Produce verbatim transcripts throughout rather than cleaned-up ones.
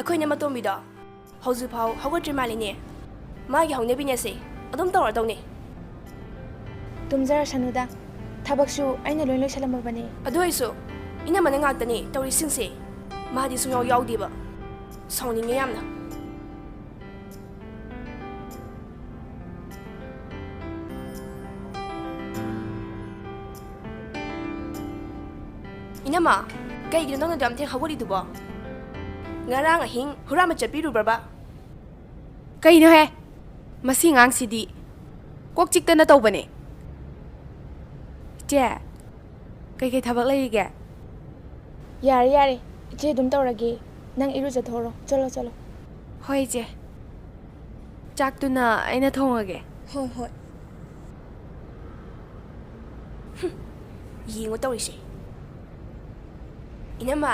ꯑꯩꯈꯣꯏꯅ ꯃꯇꯣꯝꯕꯤꯗꯣ ꯍꯧꯖꯤꯛꯐꯥꯎ ꯍꯧꯒꯠꯇ꯭ꯔꯤ ꯃꯥꯜꯂꯤꯅꯦ꯫ ꯃꯥꯒꯤ ꯍꯧꯅꯕꯤꯅꯦꯁꯦ ꯑꯗꯨꯝ ꯇꯧꯔꯗꯧꯅꯦ꯫ ꯇꯨꯝꯖꯔꯁꯅꯨꯗ, ꯊꯕꯛꯁꯨ ꯑꯩꯅ ꯂꯣꯏ ꯂꯣꯏꯁꯜꯂꯝꯃꯕꯅꯦ꯫ ꯑꯗꯨ ꯑꯣꯏꯁꯨ ꯏꯅꯝꯃꯅ ꯉꯥꯛꯇꯅꯦ ꯇꯧꯔꯤꯁꯤꯡꯁꯦ꯫ ꯃꯥꯗꯤ ꯁꯨꯡꯌꯥꯎ ꯌꯥꯎꯗꯦꯕ꯫ ꯁꯥꯎꯅꯤꯡꯉꯦ ꯌꯥꯝꯅ꯫ ꯏꯅꯝꯃ, ꯀꯩꯒꯤꯅꯣ ꯅꯪꯅ ꯑꯗꯨ ꯌꯥꯝ ꯊꯦꯡ ꯍꯧꯒꯠꯂꯤꯗꯨꯕꯣ? ꯉꯔꯥꯡ ꯑꯍꯤꯡ ꯍꯨꯔꯥꯟꯕ ꯆꯠꯄꯤꯔꯨꯕ꯭ꯔꯕ? ꯀꯩꯅꯣꯍꯦ? ꯃꯁꯤ ꯑꯉꯥꯡꯁꯤꯗꯤ ꯀꯣꯛ ꯆꯤꯛꯇꯅ ꯇꯧꯕꯅꯦ꯫ ꯏꯆꯦ, ꯀꯩꯀꯩ ꯊꯕꯛ ꯂꯩꯔꯤꯒꯦ? ꯌꯥꯔꯦ, ꯌꯥꯔꯦ꯫ ꯏꯆꯦ ꯑꯗꯨꯝ ꯇꯧꯔꯒꯦ꯫ ꯅꯪ ꯏꯔꯨꯖꯊꯣꯛꯎꯔꯣ꯫ ꯆꯠꯂꯣ, ꯆꯠꯂꯣ꯫ ꯍꯣꯏ, ꯏꯆꯦ꯫ ꯆꯥꯛꯇꯨꯅ ꯑꯩꯅ ꯊꯣꯡꯉꯒꯦ꯫ ꯍꯣꯏ, ꯍꯣꯏ꯫ ꯍꯨꯝ, ꯌꯦꯡꯉꯨ ꯇꯧꯔꯤꯁꯦ꯫ ꯏꯅꯝꯃ,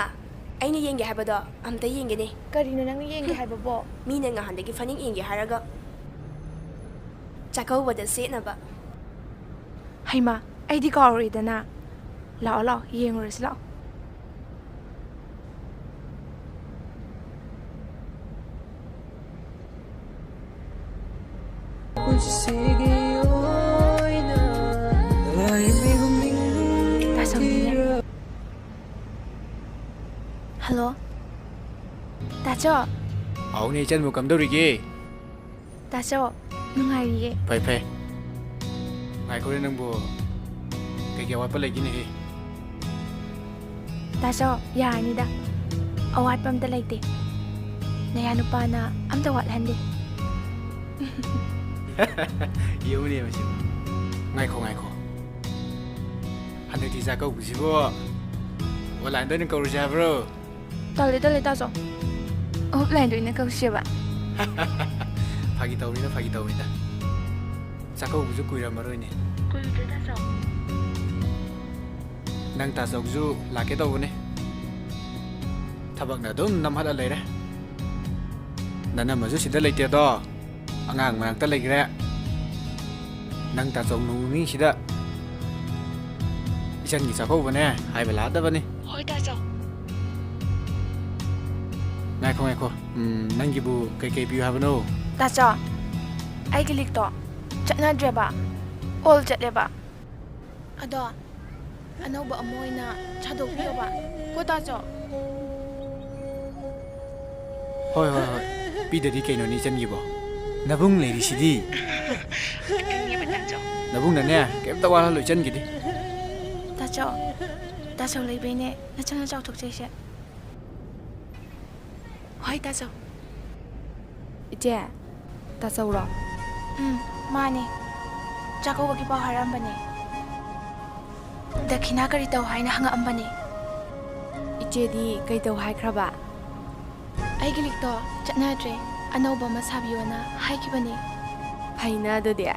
ꯑꯩꯅ ꯌꯦꯡꯒꯦ ꯍꯥꯏꯕꯗꯣ ꯑꯝꯇ ꯌꯦꯡꯒꯦꯅꯦ꯫ ꯀꯔꯤꯅꯣ ꯅꯪꯅ ꯌꯦꯡꯒꯦ ꯍꯥꯏꯕꯕꯣ? ꯃꯤꯅ ꯉꯍꯥꯟꯗꯒꯤ ꯐꯅꯦꯛ ꯌꯦꯡꯒꯦ ꯍꯥꯏꯔꯒ꯫ ꯆꯥꯛꯀꯧꯕꯗ ꯁꯦꯠꯅꯕ꯫ ꯍꯩꯃꯥ, ꯑꯩꯗꯤ ꯀꯥꯎꯔꯨꯔꯦꯗꯅ꯫ ꯂꯥꯛꯑꯣ, ꯂꯥꯛꯑꯣ, ꯌꯦꯡꯉꯨꯔꯁꯤ ꯂꯥꯛꯑꯣ꯫ ꯄꯨꯟꯁꯤꯒꯤ ꯑꯣꯏꯅ ꯂꯥꯏ ꯃꯤꯒꯨꯝ ꯅꯤꯡꯊꯤꯔ- ꯍꯜꯂꯣ꯫ ꯇꯥꯆꯧ꯫ ꯍꯥꯎꯅꯦ, ꯏꯆꯟꯕꯨ ꯀꯝꯗꯧꯔꯤꯒꯦ? ꯇꯥꯆꯧ, ꯅꯨꯡꯉꯥꯏꯔꯤꯌꯦ꯫ ꯐꯩ, ꯐꯩ꯫ ꯉꯥꯏꯈꯣꯅꯦ ꯅꯪꯕꯨ, ꯀꯩꯀꯩ ꯑꯋꯥꯠꯄ ꯂꯩꯒꯦꯅꯦꯍꯦ? ꯇꯥꯆꯧ, ꯌꯥꯔꯅꯤꯗ꯫ ꯑꯋꯥꯠꯄ ꯑꯝꯇ ꯂꯩꯇꯦ꯫ ꯅꯌꯥ ꯅꯨꯄꯥꯅ ꯑꯝꯇ ꯋꯥꯠꯍꯟꯗꯦ꯫ ꯌꯦꯡꯉꯨꯅꯦ ꯃꯁꯤꯕꯨ꯫ ꯉꯥꯏꯈꯣ, ꯉꯥꯏꯈꯣ꯫ ꯍꯟꯗꯛꯇꯤ ꯆꯥꯛꯀꯧꯕꯁꯤꯕꯨ online-ꯗ ꯑꯣꯏꯅ ꯀꯧꯔꯁꯦ ꯍꯥꯏꯕ꯭ꯔꯣ? ꯇꯜꯂꯦ, ꯇꯜꯂꯦ, ꯇꯥꯆꯧ꯫ Offline-ꯗ ꯑꯣꯏꯅ ꯀꯧꯁꯦꯕ꯫ ꯐꯥꯒꯤ ꯇꯧꯕꯅꯤꯗ, ꯐꯥꯒꯤ ꯇꯧꯕꯅꯤꯗ꯫ ꯆꯥꯛꯀꯧꯕꯁꯨ ꯀꯨꯏꯔꯝꯃꯔꯣꯏꯅꯦ꯫ ꯀꯨꯏꯗ꯭ꯔꯦ, ꯇꯥꯆꯧ꯫ ꯅꯪ ꯇꯥꯆꯧꯁꯨ ꯂꯥꯛꯀꯦ ꯇꯧꯕꯅꯦ꯫ ꯊꯕꯛꯅ ꯑꯗꯨꯝ ꯅꯝꯍꯠꯂ ꯂꯩꯔꯦ꯫ ꯅꯅꯝꯃꯁꯨ ꯁꯤꯗ ꯂꯩꯇꯦꯗꯣ꯫ ꯑꯉꯥꯡ ꯃꯅꯥꯛꯇ ꯂꯩꯈ꯭ꯔꯦ꯫ ꯅꯪ ꯇꯥꯆꯧ ꯅꯣꯡ ꯅꯤꯅꯤꯁꯤꯗ ꯏꯆꯟꯒꯤ ꯆꯥꯛꯀꯧꯕꯅꯦ ꯍꯥꯏꯕ ꯂꯥꯛꯑꯗꯕꯅꯤ꯫ ꯍꯣꯏ, ꯇꯥꯆꯧ꯫ ꯉꯥꯏꯈꯣ, ꯉꯥꯏꯈꯣ꯫ ꯎꯝ, ꯅꯪꯒꯤꯕꯨ ꯀꯩꯀꯩ ꯄꯤꯌꯨ ꯍꯥꯏꯕꯅꯣ? ꯇꯥꯆꯧ, ꯑꯩꯒꯤ ꯂꯤꯛꯇꯣ ꯆꯠꯅꯗ꯭ꯔꯦꯕ, ꯑꯣꯜ ꯆꯠꯂꯦꯕ꯫ ꯑꯗꯣ ꯑꯅꯧꯕ ꯑꯃ ꯑꯣꯏꯅ ꯁꯥꯗꯣꯛꯄꯤꯌꯣꯕ, ꯀꯣ ꯇꯥꯆꯧ? ꯍꯣꯏ, ꯍꯣꯏ, ꯍꯣꯏ꯫ ꯄꯤꯗꯗꯤ ꯀꯩꯅꯣꯅꯦ ꯏꯆꯟꯒꯤꯕꯣ? ꯅꯕꯨꯡ ꯂꯩꯔꯤꯁꯤꯗꯤ꯫ ꯅꯕꯨꯡꯅꯅꯦ ꯀꯩꯝꯇ ꯋꯥꯍꯜꯂꯣꯏ ꯏꯆꯟꯒꯤꯗꯤ꯫ ꯇꯥꯆꯧ, ꯇꯥꯆꯧ ꯂꯩꯕꯩꯅꯦ ꯅꯆꯟꯅ ꯆꯥꯎꯊꯣꯛꯆꯩꯁꯦ꯫ ꯍꯣꯏ, ꯇꯥꯆꯧ꯫ ꯏꯆꯦ, ꯇꯥꯆꯧꯔꯣ? ꯎꯝ, ꯃꯥꯅꯦ꯫ ꯆꯥꯛꯀꯧꯕꯒꯤ ꯄꯥꯎ ꯍꯥꯏꯔꯝꯕꯅꯦ꯫ ꯗꯈꯤꯅꯥ ꯀꯔꯤ ꯇꯧ ꯍꯥꯏꯅ ꯍꯪꯉꯛꯑꯝꯕꯅꯦ꯫ ꯏꯆꯦꯗꯤ ꯀꯩ ꯇꯧ ꯍꯥꯏꯈ꯭ꯔꯕ? ꯑꯩꯒꯤ ꯂꯤꯛꯇꯣ ꯆꯠꯅꯗ꯭ꯔꯦ, ꯑꯅꯧꯕ ꯑꯃ ꯁꯥꯕꯤꯌꯣꯅ ꯍꯥꯏꯈꯤꯕꯅꯦ꯫ ꯐꯩꯅ ꯑꯗꯨꯗꯤ꯫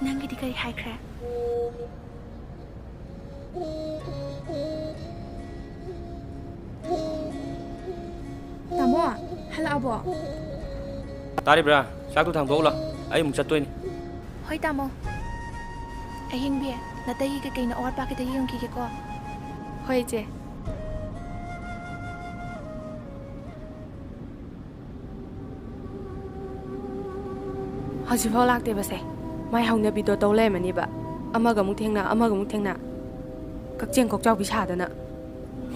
ꯅꯪꯒꯤꯗꯤ ꯀꯔꯤ ꯍꯥꯏꯈ꯭ꯔꯦ? ꯇꯥꯃꯣ, ꯍꯜꯂꯛꯑꯕꯣ? ꯇꯥꯔꯤꯕ꯭ꯔꯥ? ꯆꯥꯛꯇꯨ ꯊꯥꯡꯗꯣꯛꯎ ꯂꯥꯎ, ꯑꯩ ꯑꯃꯨꯛ ꯆꯠꯇꯣꯏꯅꯤ꯫ ꯍꯣꯏ ꯇꯥꯃꯣ꯫ ꯑꯍꯤꯡꯕꯤ, ꯅꯇꯩꯒꯤ ꯀꯩ ꯀꯩꯅꯣ ꯑꯋꯥꯠꯄ ꯈꯤꯇ ꯌꯦꯡꯈꯤꯒꯦꯀꯣ꯫ ꯍꯣꯏ ꯏꯆꯦ꯫ ꯍꯧꯖꯤꯛꯐꯥꯎ ꯂꯥꯛꯇꯦꯕꯁꯦ꯫ ꯃꯥꯏ ꯍꯧꯅꯕꯤꯗꯣ ꯇꯧ ꯂꯩꯔꯝꯃꯅꯤꯕ꯫ ꯑꯃꯒ ꯑꯃꯨꯛ ꯊꯦꯡꯅ, ꯑꯃꯒ ꯑꯃꯨꯛ ꯊꯦꯡꯅ꯫ ꯀꯛꯆꯦꯡ ꯀꯣꯛꯆꯥꯎꯕꯤ ꯁꯥꯗꯅ꯫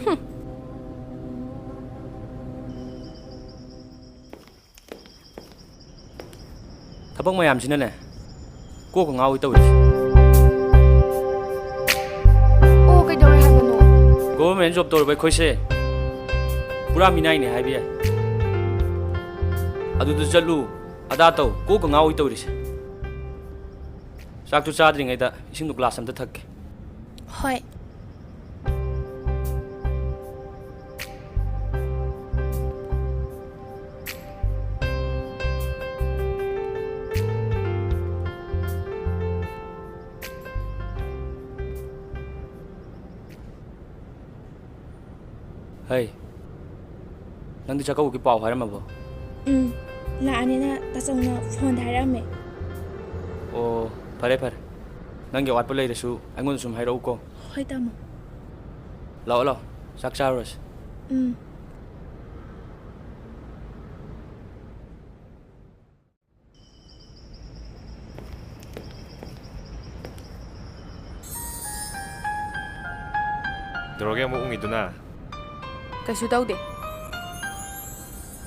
ꯍꯨꯝ꯫ ꯊꯕꯛ ꯃꯌꯥꯝꯁꯤꯅꯅꯦ, ꯀꯣꯛꯀ ꯉꯥꯎꯏ ꯇꯧꯔꯤꯁꯦ꯫ ꯑꯣ, ꯀꯩꯗꯧꯔꯦ ꯍꯥꯏꯕꯅꯣ? Government job ꯇꯧꯔꯕ ꯑꯩꯈꯣꯏꯁꯦ ꯄꯨꯔꯥ ꯃꯤꯅꯥꯏꯅꯦ ꯍꯥꯏꯕ ꯌꯥꯏ꯫ ꯑꯗꯨꯗ ꯆꯠꯂꯨ, ꯑꯗꯥ ꯇꯧ, ꯀꯣꯛꯀ ꯉꯥꯎꯏ ꯇꯧꯔꯤꯁꯦ꯫ ꯆꯥꯛꯇꯨ ꯆꯥꯗ꯭ꯔꯤꯉꯩꯗ ꯏꯁꯤꯡꯗꯨ glass ꯑꯝꯇ ꯊꯛꯀꯦ꯫ ꯍꯣꯏ꯫ ꯍꯩ, ꯅꯪꯗꯤ ꯆꯥꯛꯀꯧꯕꯒꯤ ꯄꯥꯎ ꯍꯥꯏꯔꯝꯃꯕꯣ? ꯎꯝ, ꯂꯥꯛꯑꯅꯤꯅ ꯇꯥꯆꯧꯅ phoneꯗ ꯍꯥꯏꯔꯛꯑꯝꯃꯦ꯫ ꯑꯣ, ꯐꯔꯦ ꯐꯔꯦ꯫ ꯅꯪꯒꯤ ꯑꯋꯥꯠꯄ ꯂꯩꯔꯁꯨ ꯑꯩꯉꯣꯟꯗ ꯁꯨꯝ ꯍꯥꯏꯔꯛꯎꯀꯣ꯫ ꯍꯣꯏ ꯇꯥꯃꯣ꯫ ꯂꯥꯛꯑꯣ ꯂꯥꯛꯑꯣ, ꯆꯥꯛ ꯆꯥꯔꯨꯔꯁꯤ꯫ ꯎꯝ꯫ ꯇꯧꯔꯒꯦ ꯑꯃꯨꯛ ꯎꯪꯉꯤꯗꯨꯅ? ꯀꯩꯁꯨ ꯇꯧꯗꯦ꯫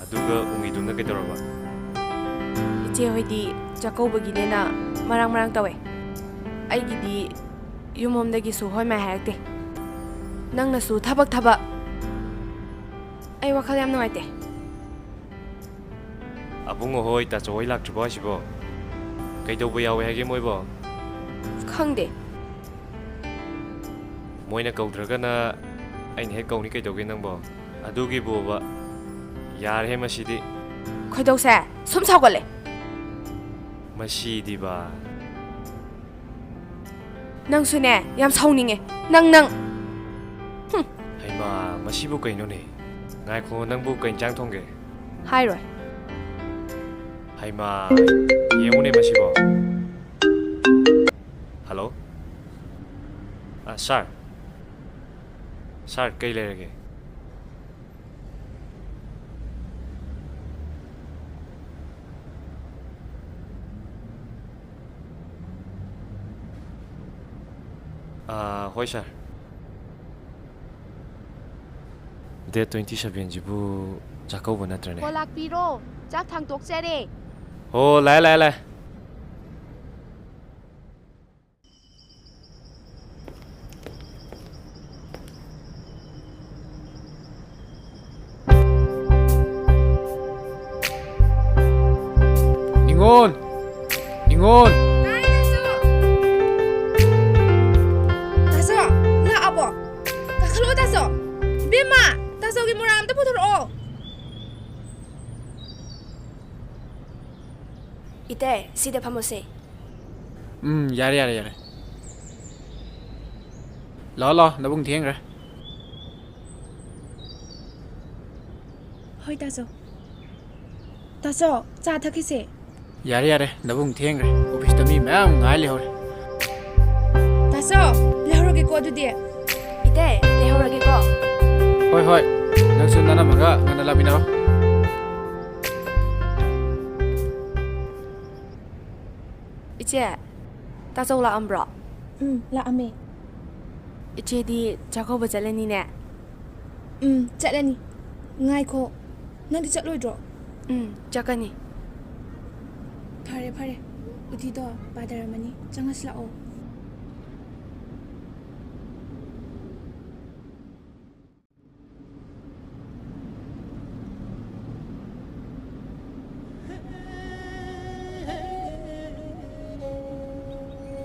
ꯑꯗꯨꯒ ꯎꯪꯉꯤꯗꯨꯅ ꯀꯩꯗꯧꯔꯕ? ꯏꯆꯦ ꯍꯣꯏꯗꯤ ꯆꯥꯛꯀꯧꯕꯒꯤꯅꯦꯅ ꯃꯔꯥꯡ ꯃꯔꯥꯡ ꯇꯧꯋꯦ꯫ ꯑꯩꯒꯤꯗꯤ ꯌꯨꯝꯂꯣꯝꯗꯒꯤꯁꯨ ꯍꯣꯏ ꯃꯥꯏ ꯍꯥꯏꯔꯛꯇꯦ꯫ ꯅꯪꯅꯁꯨ ꯊꯕꯛ ꯊꯕꯛ꯫ ꯑꯩ ꯋꯥꯈꯜ ꯌꯥꯝ ꯅꯨꯡꯉꯥꯏꯇꯦ꯫ ꯑꯕꯨꯡꯉꯣ ꯍꯣꯏ, ꯇꯥꯆꯧ ꯍꯣꯏ ꯂꯥꯛꯇ꯭ꯔꯤꯕꯣ ꯍꯥꯏꯁꯤꯕꯣ? ꯀꯩꯗꯧꯕ ꯌꯥꯎꯋꯦ ꯍꯥꯏꯒꯦ ꯃꯣꯏꯕꯣ? ꯈꯪꯗꯦ꯫ ꯃꯣꯏꯅ ꯀꯧꯗ꯭ꯔꯒꯅ ꯑꯩꯅ ꯍꯦꯛ ꯀꯧꯅꯤ ꯀꯩꯗꯧꯒꯦ ꯅꯪꯕꯣ? ꯑꯗꯨꯒꯤꯕꯨꯕ꯫ ꯌꯥꯔꯦꯍꯦ ꯃꯁꯤꯗꯤ꯫ ꯈꯣꯏꯗꯧꯁꯦ ꯁꯨꯝ ꯁꯥꯎꯒꯠꯂꯦ꯫ ꯃꯁꯤꯗꯤꯕ꯫ ꯅꯪꯁꯨꯅꯦ, ꯌꯥꯝ ꯁꯥꯎꯅꯤꯡꯉꯦ꯫ ꯅꯪ, ꯅꯪ꯫ ꯍꯨꯝ꯫ ꯍꯩꯃꯥ, ꯃꯁꯤꯕꯨ ꯀꯩꯅꯣꯅꯦ? ꯉꯥꯏꯈꯣ, ꯅꯪꯕꯨ ꯀꯩ ꯏꯟꯁꯥꯡ ꯊꯣꯡꯒꯦ? ꯍꯥꯏꯔꯣꯏ꯫ ꯍꯩꯃꯥ, ꯌꯦꯡꯉꯨꯅꯦ ꯃꯁꯤꯕꯣ꯫ ꯍꯜꯂꯣ? ꯑ, ꯁꯥꯔ꯫ ꯁꯥꯔ, ꯀꯩ ꯂꯩꯔꯒꯦ? ꯑꯥ, ꯍꯣꯏ, ꯁꯥꯔ꯫ ꯗꯦꯠ twenty seven ꯁꯤꯕꯨ ꯆꯥꯛꯀꯧꯕ ꯅꯠꯇ꯭ꯔꯅꯦ? ꯍꯣ, ꯂꯥꯛꯄꯤꯔꯣ꯫ ꯆꯥꯛ ꯊꯥꯡꯇꯣꯛꯆꯔꯦ꯫ ꯍꯣ, ꯂꯥꯛꯑꯦ, ꯂꯥꯛꯑꯦ, ꯂꯥꯛꯑꯦ꯫ ꯅꯤꯉꯣꯜ! ꯅꯤꯉꯣꯜ! ꯇꯥꯏ, ꯇꯥꯆꯧ! ꯇꯥꯆꯧ, ꯂꯥꯛꯑꯕꯣ? ꯀꯥꯈꯠꯂꯛꯑꯣ, ꯇꯥꯆꯧ! ꯏꯕꯦꯝꯃ, ꯇꯥꯆꯧꯒꯤ ꯃꯣꯔꯥ ꯑꯝꯇ ꯄꯨꯊꯣꯔꯛꯑꯣ! ꯏꯇꯩ, ꯁꯤꯗ ꯐꯝꯃꯨꯁꯦ꯫ ꯎꯝ, ꯌꯥꯔꯦ, ꯌꯥꯔꯦ, ꯌꯥꯔꯦ꯫ ꯂꯥꯛꯑꯣ, ꯂꯥꯛꯑꯣ, ꯅꯕꯨꯡ ꯊꯦꯡꯈ꯭ꯔꯦ꯫ ꯍꯣꯏ, ꯇꯥꯆꯧ꯫ ꯇꯥꯆꯧ, ꯆꯥ ꯊꯛꯈꯤꯁꯦ꯫ ꯌꯥꯔꯦ, ꯌꯥꯔꯦ, ꯅꯕꯨꯡ ꯊꯦꯡꯈ꯭ꯔꯦ꯫ ꯑꯣꯐꯤꯁꯇ ꯃꯤ ꯃꯌꯥꯝ ꯉꯥꯏ ꯂꯩꯍꯧꯔꯦ꯫ ꯇꯥꯆꯧ, ꯂꯩꯍꯧꯔꯒꯦꯀꯣ ꯑꯗꯨꯗꯤ꯫ ꯏꯇꯩ, ꯂꯩꯍꯧꯔꯒꯦꯀꯣ꯫ ꯍꯣꯏ, ꯍꯣꯏ, ꯅꯪꯁꯨ ꯅꯅꯝꯃꯒ ꯉꯟꯅ ꯂꯥꯛꯃꯤꯟꯅꯔꯣ꯫ ꯏꯆꯦ, ꯇꯥꯆꯧ ꯂꯥꯛꯑꯝꯕ꯭ꯔꯣ? ꯎꯝ, ꯂꯥꯛꯑꯝꯃꯦ꯫ ꯏꯆꯦꯗꯤ ꯆꯥꯛꯀꯧꯕ ꯆꯠꯂꯅꯤꯅꯦ? ꯎꯝ, ꯆꯠꯂꯅꯤ꯫ ꯉꯥꯏꯈꯣ, ꯅꯪꯗꯤ ꯆꯠꯂꯣꯏꯗ꯭ꯔꯣ? ꯎꯝ, ꯆꯠꯀꯅꯤ꯫ ꯐꯔꯦ, ꯐꯔꯦ꯫ ꯎꯇꯤꯗꯣ ꯄꯥꯗꯔꯝꯃꯅꯤ꯫ ꯆꯪꯉꯁꯤ ꯂꯥꯛꯑꯣ꯫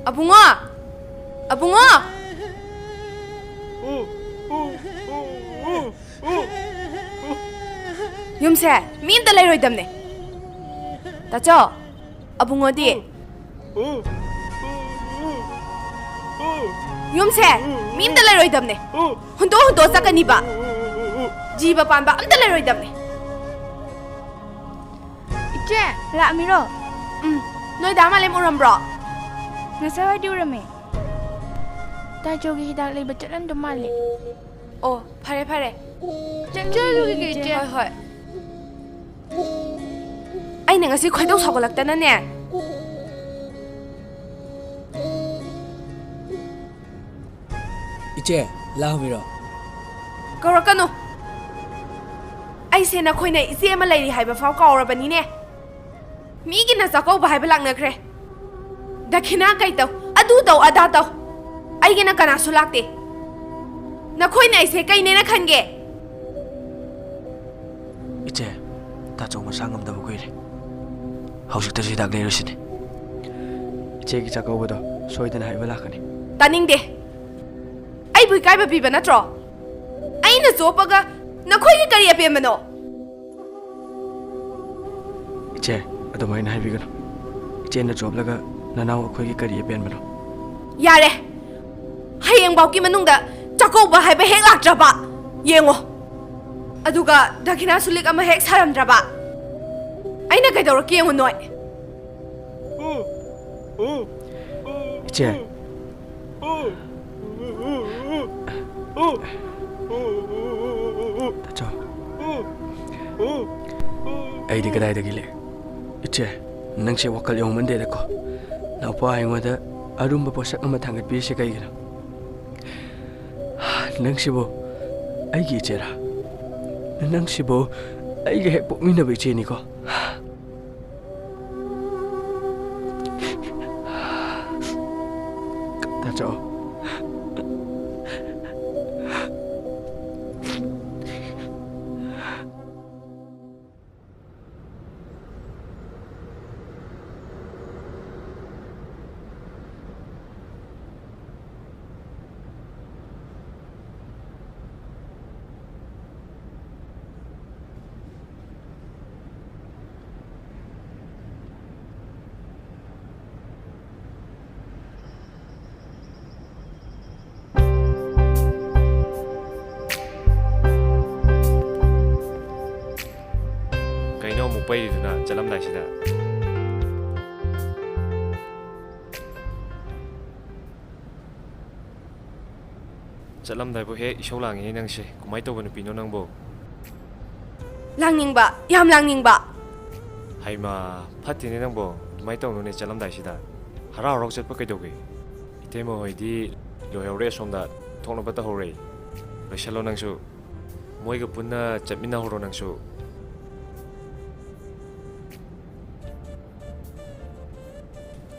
ꯑꯕꯨꯡꯉꯣ! ꯑꯕꯨꯡꯉꯣ! ꯌꯨꯝꯁꯦ ꯃꯤ ꯑꯝꯇ ꯂꯩꯔꯣꯏꯗꯝꯅꯦ꯫ ꯇꯥꯆꯧ, ꯑꯕꯨꯡꯉꯣꯗꯤ? ꯌꯨꯝꯁꯦ ꯃꯤ ꯑꯝꯇ ꯂꯩꯔꯣꯏꯗꯝꯅꯦ꯫ ꯍꯨꯟꯗꯣꯛ ꯍꯨꯟꯗꯣꯛ ꯆꯠꯀꯅꯤꯕ꯫ ꯖꯤꯕ ꯄꯥꯟꯕ ꯑꯝꯇ ꯂꯩꯔꯣꯏꯗꯝꯅꯦ꯫ ꯏꯆꯦ, ꯂꯥꯛꯑꯝꯃꯤꯔꯣ? ꯎꯝ, ꯅꯣꯏ ꯗꯥ ꯃꯥꯂꯦꯝ ꯎꯔꯝꯕ꯭ꯔꯣ? ꯉꯁꯥꯏꯋꯥꯏꯗꯤ ꯎꯔꯝꯃꯦ꯫ ꯇꯥꯆꯧꯒꯤ ꯍꯤꯗꯥꯛ ꯂꯩꯕ ꯆꯠꯂꯝꯗꯧ ꯃꯥꯜꯂꯦ꯫ ꯑꯣ, ꯐꯔꯦ, ꯐꯔꯦ꯫ ꯆꯠꯂꯨꯈꯤꯒꯦ, ꯏꯆꯦ꯫ ꯍꯣꯏ, ꯍꯣꯏ꯫ ꯑꯩꯅ ꯉꯁꯤ ꯈꯣꯏꯗꯧ ꯁꯥꯎꯒꯠꯂꯛꯇꯅꯅꯦ꯫ ꯏꯆꯦ, ꯂꯥꯛꯍꯧꯕꯤꯔꯣ꯫ ꯀꯧꯔꯛꯀꯅꯨ꯫ ꯑꯩꯁꯦ ꯅꯈꯣꯏꯅ ꯏꯆꯦ ꯑꯃ ꯂꯩꯔꯤ ꯍꯥꯏꯕ ꯐꯥꯎ ꯀꯥꯎꯔꯕꯅꯤꯅꯦ꯫ ꯃꯤꯒꯤꯅ ꯆꯥꯛꯀꯧꯕ ꯍꯥꯏꯕ ꯂꯥꯛꯅꯈ꯭ꯔꯦ꯫ ꯗꯈꯤꯅꯥ ꯀꯩ ꯇꯧ, ꯑꯗꯨ ꯇꯧ, ꯑꯗꯥ ꯇꯧ꯫ ꯑꯩꯒꯤꯅ ꯀꯅꯥꯁꯨ ꯂꯥꯛꯇꯦ꯫ ꯅꯈꯣꯏꯅ ꯑꯩꯁꯦ ꯀꯩꯅꯦꯅ ꯈꯟꯒꯦ? ꯏꯆꯦ, ꯇꯥꯆꯧ ꯃꯁꯥ ꯉꯝꯗꯕ ꯀꯨꯏꯔꯦ꯫ ꯍꯧꯖꯤꯛꯇꯁꯨ ꯍꯤꯗꯥꯛ ꯂꯩꯔꯨꯁꯤꯅꯦ꯫ ꯏꯆꯦꯒꯤ ꯆꯥꯛꯀꯧꯕꯗꯣ ꯁꯣꯏꯗꯅ ꯍꯥꯏꯕ ꯂꯥꯛꯀꯅꯤ꯫ ꯇꯥꯅꯤꯡꯗꯦ꯫ ꯑꯩꯕꯨ ꯏꯀꯥꯏꯕ ꯄꯤꯕ ꯅꯠꯇ꯭ꯔꯣ? ꯑꯩꯅ ꯆꯣꯞꯄꯒ ꯅꯈꯣꯏꯒꯤ ꯀꯔꯤ ꯑꯄꯦꯟꯕꯅꯣ? ꯏꯆꯦ, ꯑꯗꯨꯃꯥꯏꯅ ꯍꯥꯏꯕꯤꯒꯅꯨ꯫ ꯏꯆꯦꯅ ꯆꯣꯞꯂꯒ ꯅꯅꯥꯎ ꯑꯩꯈꯣꯏꯒꯤ ꯀꯔꯤ ꯑꯄꯦꯟꯕꯅꯣ? ꯌꯥꯔꯦ! ꯍꯌꯦꯡꯐꯥꯎꯒꯤ ꯃꯅꯨꯡꯗ ꯆꯥꯛꯀꯧꯕ ꯍꯥꯏꯕ ꯍꯦꯛ ꯂꯥꯛꯇ꯭ꯔꯕ ꯌꯦꯡꯉꯣ꯫ ꯑꯗꯨꯒ ꯗꯈꯤꯅꯥꯁꯨ ꯂꯤꯛ ꯑꯃ ꯍꯦꯛ ꯁꯥꯔꯝꯗ꯭ꯔꯕ ꯑꯩꯅ ꯀꯩꯗꯧꯔꯛꯀꯦ ꯌꯦꯡꯉꯨ ꯅꯣꯏ꯫ ꯏꯆꯦ꯫ ꯇꯥꯆꯧ꯫ ꯑꯩꯗꯤ ꯀꯗꯥꯏꯗꯒꯤ ꯂꯤꯛ? ꯏꯆꯦ, ꯅꯪꯁꯦ ꯋꯥꯈꯜ ꯌꯥꯎꯃꯟꯗꯦꯗꯀꯣ꯫ ꯅꯎꯄꯥ ꯑꯩꯉꯣꯟꯗ ꯑꯔꯨꯝꯕ ꯄꯣꯠꯁꯛ ꯑꯃ ꯊꯥꯡꯒꯠꯄꯤꯔꯤꯁꯦ ꯀꯩꯒꯤꯅꯣ? ꯅꯪꯁꯤꯕꯨ ꯑꯩꯒꯤ ꯏꯆꯦꯔꯥ? ꯅꯪꯁꯤꯕꯨ ꯑꯩꯒ ꯍꯦꯛ ꯄꯣꯛꯃꯤꯟꯅꯕ ꯏꯆꯦꯅꯤꯀꯣ? ꯇꯥꯆꯧ꯫ ꯀꯩꯅꯣ ꯑꯃꯨꯛ ꯄꯩꯔꯤꯗꯨꯅ ꯆꯠꯂꯝꯗꯥꯏꯁꯤꯗ? ꯆꯠꯂꯝꯗꯥꯏꯕꯨ ꯍꯦꯛ ꯏꯁꯧ ꯂꯥꯡꯉꯤꯍꯦ ꯅꯪꯁꯦ꯫ ꯀꯃꯥꯏꯅ ꯇꯧꯕ ꯅꯨꯄꯤꯅꯣ ꯅꯪꯕꯣ? ꯂꯥꯡꯅꯤꯡꯕ, ꯌꯥꯝ ꯂꯥꯡꯅꯤꯡꯕ꯫ ꯍꯩꯃꯥ, ꯐꯠꯇꯦꯅꯦ ꯅꯪꯕꯣ꯫ ꯑꯗꯨꯃꯥꯏꯅ ꯇꯧꯅꯨꯅꯦ ꯆꯠꯂꯝꯗꯥꯏꯁꯤꯗ꯫ ꯍꯔꯥꯎ ꯍꯔꯥꯎ ꯆꯠꯄ ꯀꯩꯗꯧꯒꯦ? ꯏꯇꯩꯃ ꯍꯣꯏꯗꯤ ꯂꯣꯏꯍꯧꯔꯦ ꯑꯁꯣꯝꯗ, ꯊꯣꯛꯅꯕ ꯇꯧꯍꯧꯔꯦ꯫ ꯂꯣꯏꯁꯜꯂꯣ ꯅꯪꯁꯨ꯫ ꯃꯣꯏꯒ ꯄꯨꯟꯅ ꯆꯠꯃꯤꯟꯅꯍꯧꯔꯣ ꯅꯪꯁꯨ꯫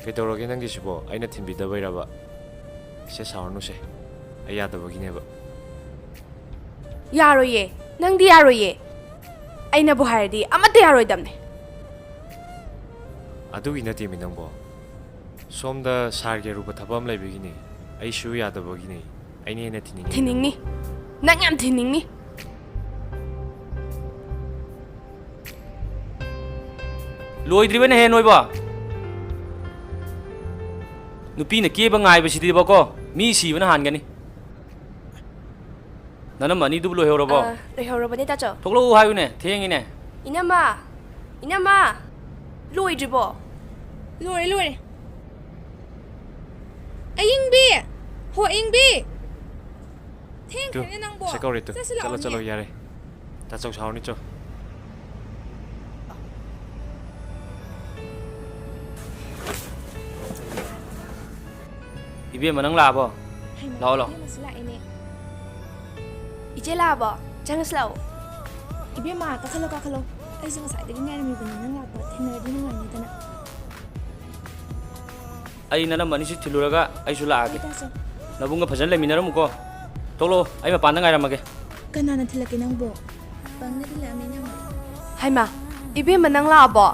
ꯀꯩꯗꯧꯔꯒꯦ ꯅꯪꯒꯤꯁꯤꯕꯣ? ꯑꯩꯅ ꯊꯤꯟꯕꯤꯗꯕꯩꯔꯕ? ꯁꯦ, ꯁꯥꯎꯔꯅꯨꯁꯦ, ꯑꯩ ꯌꯥꯗꯕꯒꯤꯅꯦꯕ꯫ ꯌꯥꯔꯣꯏꯌꯦ, ꯅꯪꯗꯤ ꯌꯥꯔꯣꯏꯌꯦ꯫ ꯑꯩꯅꯕꯨ ꯍꯥꯏꯔꯗꯤ ꯑꯃꯠꯇ ꯌꯥꯔꯣꯏꯗꯕꯅꯦ꯫ ꯑꯗꯨꯒꯤ ꯅꯠꯇꯦꯃꯤ ꯅꯪꯕꯣ, ꯁꯣꯝꯗ ꯁꯥꯔꯒꯤ ꯑꯔꯨꯕ ꯊꯕꯛ ꯑꯃ ꯂꯩꯕꯒꯤꯅꯦ, ꯑꯩꯁꯨ ꯌꯥꯗꯕꯒꯤꯅꯦ꯫ ꯑꯩꯅ ꯍꯦꯟꯅ ꯊꯤꯅꯤꯡꯉꯤ꯫ ꯊꯤꯅꯤꯡꯅꯤ, ꯅꯪ ꯌꯥꯝ ꯊꯤꯅꯤꯡꯅꯤ꯫ ꯂꯣꯏꯗ꯭ꯔꯤꯕꯅꯦꯍꯦ ꯅꯣꯏꯕꯣ꯫ ꯅꯨꯄꯤꯅ ꯀꯦꯕ ꯉꯥꯏꯕꯁꯤꯗꯤꯕꯀꯣ, ꯃꯤ ꯁꯤꯕꯅ ꯍꯥꯟꯒꯅꯤ꯫ ꯅꯅꯝꯃ ꯑꯅꯤꯗꯨꯕꯨ ꯂꯣꯏꯍꯧꯔꯕꯣ? ꯑ, ꯂꯣꯏꯍꯧꯔꯕꯅꯦ, ꯇꯥꯆꯧ꯫ ꯊꯣꯛꯂꯛꯎ ꯍꯥꯏꯌꯨꯅꯦ, ꯊꯦꯡꯉꯤꯅꯦ꯫ ꯏꯅꯝꯃ! ꯏꯅꯝꯃ! ꯂꯣꯏꯗ꯭ꯔꯤꯕꯣ? ꯂꯣꯏꯔꯦ, ꯂꯣꯏꯔꯦ꯫ ꯑꯌꯤꯡꯕꯤ! ꯍꯣ, ꯑꯌꯤꯡꯕꯤ! ꯇꯨ, ꯊꯦꯡꯈ꯭ꯔꯦꯅꯦ ꯅꯪꯕꯣ꯫ ꯁꯛꯀꯧꯔꯦ ꯇꯨ꯫ ꯆꯠꯁꯤ ꯆꯠꯂꯣ, ꯂꯥꯛꯑꯣꯅꯦ꯫ ꯆꯠꯂꯣ, ꯌꯥꯔꯦ꯫ ꯇꯥꯆꯧ ꯁꯥꯎꯔꯅꯤ ꯆꯣ꯫ ꯏꯕꯦꯝꯃ, ꯅꯪ ꯂꯥꯛꯑꯕꯣ? ꯍꯩꯃꯥ, ꯂꯥꯛꯑꯣ, ꯂꯥꯛꯑꯣ꯫ ꯏꯕꯦꯝꯃꯁꯨ ꯂꯥꯛꯑꯦꯅꯦ꯫ ꯆꯦ ꯂꯥꯛꯑꯕꯣ? ꯆꯪꯉꯁꯤ ꯂꯥꯛꯑꯣ꯫ ꯏꯕꯦꯝꯃ, ꯀꯥꯈꯠꯂꯣ, ꯀꯥꯈꯠꯂꯣ꯫ ꯑꯩꯁꯨ ꯉꯁꯥꯏꯗꯒꯤ ꯉꯥꯏꯔꯝꯃꯤꯕꯅꯤ, ꯅꯪ ꯂꯥꯛꯄ ꯊꯦꯡꯅꯔꯗꯤ ꯅꯨꯡꯉꯥꯏꯅꯤꯗꯅ꯫ ꯑꯩ ꯅꯅꯝꯃ ꯑꯅꯤꯁꯤ ꯊꯤꯜꯂꯨꯔꯒ ꯑꯩꯁꯨ ꯂꯥꯛꯑꯒꯦ꯫ ꯍꯣꯏ, ꯇꯥꯆꯧ꯫ ꯅꯕꯨꯡꯒ ꯐꯖꯅ ꯂꯩꯃꯤꯟꯅꯔꯝꯃꯨꯀꯣ꯫ ꯊꯣꯛꯂꯛꯑꯣ, ꯑꯩ ꯃꯄꯥꯟꯗ ꯉꯥꯏꯔꯝꯃꯒꯦ꯫ ꯀꯅꯥꯅ ꯊꯤꯜꯂꯛꯀꯦ ꯅꯪꯕꯣ? ꯄꯪꯅ ꯊꯤꯜꯂꯛꯑꯝꯃꯦ, ꯏꯅꯝꯃ꯫ ꯍꯩꯃꯥ, ꯏꯕꯦꯝꯃ ꯅꯪ ꯂꯥꯛꯑꯕꯣ?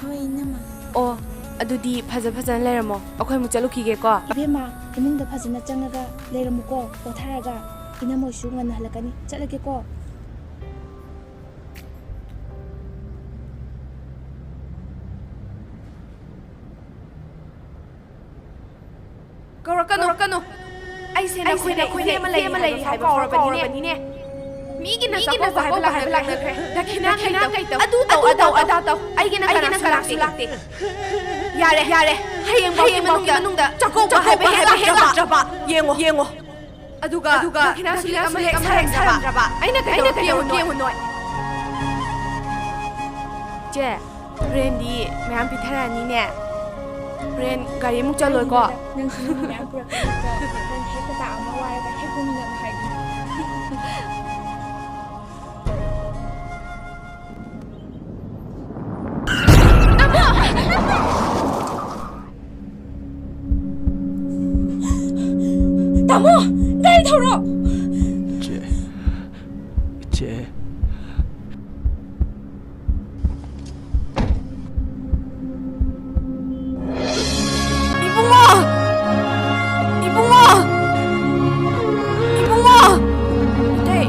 ꯍꯣꯏ, ꯏꯅꯝꯃ꯫ ꯑꯣ, ꯑꯗꯨꯗꯤ ꯐꯖ ꯐꯖꯅ ꯂꯩꯔꯝꯃꯣ, ꯑꯩꯈꯣꯏ ꯑꯃꯨꯛ ꯆꯠꯂꯨꯈꯤꯒꯦꯀꯣ꯫ ꯏꯕꯦꯝꯃ, ꯏꯃꯨꯡꯗ ꯐꯖꯅ ꯆꯪꯉꯒ ꯂꯩꯔꯝꯃꯨꯀꯣ, ꯄꯣꯊꯥꯔꯒ꯫ ꯏꯅꯝꯃ ꯍꯣꯏꯁꯨ ꯉꯟꯅ ꯍꯜꯂꯛꯀꯅꯤ꯫ ꯆꯠꯂꯒꯦꯀꯣ꯫ ꯀꯧꯔꯛꯀꯅꯨ, ꯀꯧꯔꯛꯀꯅꯨ꯫ ꯑꯩꯁꯦ ꯑꯩꯁꯦ ꯅꯈꯣꯏꯗ ꯅꯈꯣꯏꯗ ꯏꯆꯦ ꯑꯃ ꯂꯩ ꯏꯆꯦ ꯑꯃ ꯂꯩ ꯍꯥꯏꯕ ꯍꯥꯏꯕ ꯐꯥꯎ ꯐꯥꯎ ꯀꯥꯎꯔꯕꯅꯤꯅꯦ꯫ ꯀꯥꯎꯔꯕꯅꯤꯅꯦ꯫ ꯃꯤꯒꯤ ꯃꯤꯒꯤ ꯅꯆꯥꯄꯣꯛꯄ ꯅꯆꯥꯄꯣꯛꯄ ꯍꯥꯏꯕ ꯍꯥꯏꯕ ꯂꯥꯛꯅꯈ꯭ꯔꯦ꯫ ꯂꯥꯛꯅꯈ꯭ꯔꯦ꯫ ꯗꯈꯤꯅꯥ ꯗꯈꯤꯅꯥ ꯀꯩ ꯀꯩ ꯇꯧ? ꯇꯧ? ꯑꯗꯨ ꯇꯧ, ꯑꯗꯨ ꯑꯗꯥ ꯇꯧ, ꯇꯧ꯫ ꯑꯗꯥ ꯇꯧ꯫ ꯑꯩꯒꯤꯅ ꯑꯩꯒꯤꯅ ꯀꯅꯥꯁꯨ ꯀꯅꯥꯁꯨ ꯂꯥꯛꯇꯦ꯫ ꯂꯥꯛꯇꯦ꯫ ꯌꯥꯔꯦ, ꯌꯥꯔꯦ꯫ ꯍꯌꯦꯡ ꯍꯌꯦꯡ ꯐꯥꯎꯒꯤ ꯃꯅꯨꯡꯗ ꯃꯅꯨꯡꯗ ꯆꯥꯛꯀꯧꯕ ꯆꯥꯛꯀꯧꯕ ꯍꯥꯏꯕ ꯍꯦꯛ ꯍꯦꯛ ꯂꯥꯛꯇ꯭ꯔꯕ꯫ ꯂꯥꯛꯇ꯭ꯔꯕ꯫ ꯌꯦꯡꯉꯣ꯫ ꯑꯗꯨꯒ ꯑꯗꯨꯒ ꯗꯈꯤꯅꯥꯁꯨ ꯗꯈꯤꯅꯥꯁꯨ ꯂꯦꯛ ꯑꯃ ꯍꯦꯛ ꯁꯥꯔꯝꯗ꯭ꯔꯕ꯫ ꯁꯥꯔꯝꯗ꯭ꯔꯕ꯫ ꯑꯩꯅ ꯀꯩꯗꯧꯔꯒꯦ ꯌꯦꯡꯉꯨ ꯅꯣꯏ꯫ ꯆꯦ, ꯍꯣꯔꯦꯟꯗꯤ ꯃꯌꯥꯝ ꯄꯤꯊꯔꯛꯑꯅꯤꯅꯦ꯫ ꯍꯣꯔꯦꯟ ꯒꯥꯔꯤ ꯑꯃꯨꯛ ꯆꯠꯂꯣꯏꯀꯣ? ꯅꯪꯁꯨ ꯃꯤ ꯃꯌꯥꯝ ꯄꯨꯔꯛꯀꯅꯤꯀꯣ? ꯍꯣꯔꯦꯟ ꯍꯦꯛꯇ ꯇꯥꯛ ꯑꯃ ꯋꯥꯏꯔꯒ ꯍꯦꯛ ꯄꯨꯃꯤꯟꯅꯕ ꯍꯥꯏꯗꯨꯅꯤ꯫ ꯇꯥꯃꯣ! ꯒꯥꯔꯤ ꯊꯧꯔꯣ! ꯏꯆꯦ꯫ ꯏꯆꯦ꯫ ꯏꯕꯨꯡꯉꯣ! ꯏꯕꯨꯡꯉꯣ! ꯏꯕꯨꯡꯉꯣ! ꯏꯇꯩ!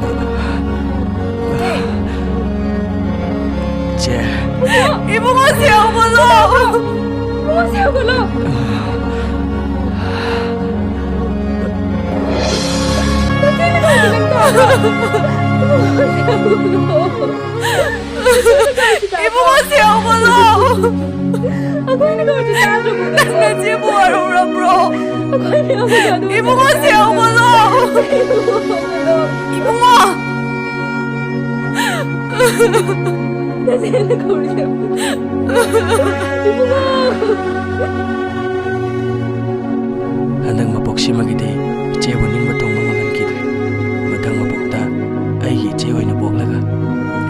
ꯏꯇꯩ! ꯏꯆꯦ꯫ ꯏꯕꯨꯡꯉꯣ, ꯁꯤ ꯍꯧꯒꯠꯂꯣ! ꯏꯕꯨꯡꯉꯣ, ꯁꯤ ꯍꯧꯒꯠꯂꯣ! ꯅꯆꯦꯅ ꯀꯧꯔꯤꯁꯦ ꯅꯪ ꯇꯥꯕ꯭ꯔꯣ? ꯏꯕꯨꯡꯉꯣ, ꯁꯤ ꯍꯧꯒꯠꯂꯣ! ꯏꯕꯨꯡꯉꯣ, ꯁꯤ ꯍꯧꯒꯠꯂꯣ! ꯑꯩꯈꯣꯏꯅ ꯀꯧꯔꯤꯁꯦ ꯇꯥꯗ꯭ꯔꯕꯣ? ꯅꯪ ꯅꯆꯦꯕꯨ ꯋꯥꯔꯧꯔꯕ꯭ꯔꯣ? ꯑꯩꯈꯣꯏ ꯃꯌꯥꯝ ꯀꯩꯗꯧꯗꯣꯏꯅꯣ? ꯏꯕꯨꯡꯉꯣ, ꯁꯤ ꯍꯧꯒꯠꯂꯣ! ꯏꯕꯨꯡꯉꯣ! ꯅꯆꯦꯅ ꯀꯧꯔꯤꯁꯦ꯫ ꯏꯕꯨꯡꯉꯣ! ꯍꯟꯗꯛ ꯃꯄꯣꯛꯁꯤꯃꯒꯤꯗꯤ ꯏꯆꯦꯕꯨ ꯅꯤꯡꯕ ꯊꯨꯡꯕ ꯉꯝꯍꯟꯈꯤꯗ꯭ꯔꯦ꯫ ꯃꯊꯪ ꯃꯄꯣꯛꯇ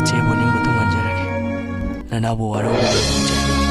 ꯏꯆꯦꯕꯨ ꯅꯤꯡꯕ ꯊꯨꯡꯍꯟꯖꯔꯒꯦ꯫ ꯅꯅꯥꯎꯕꯨ ꯋꯥꯔꯧꯕꯤꯒꯅꯨ ꯏꯆꯦ꯫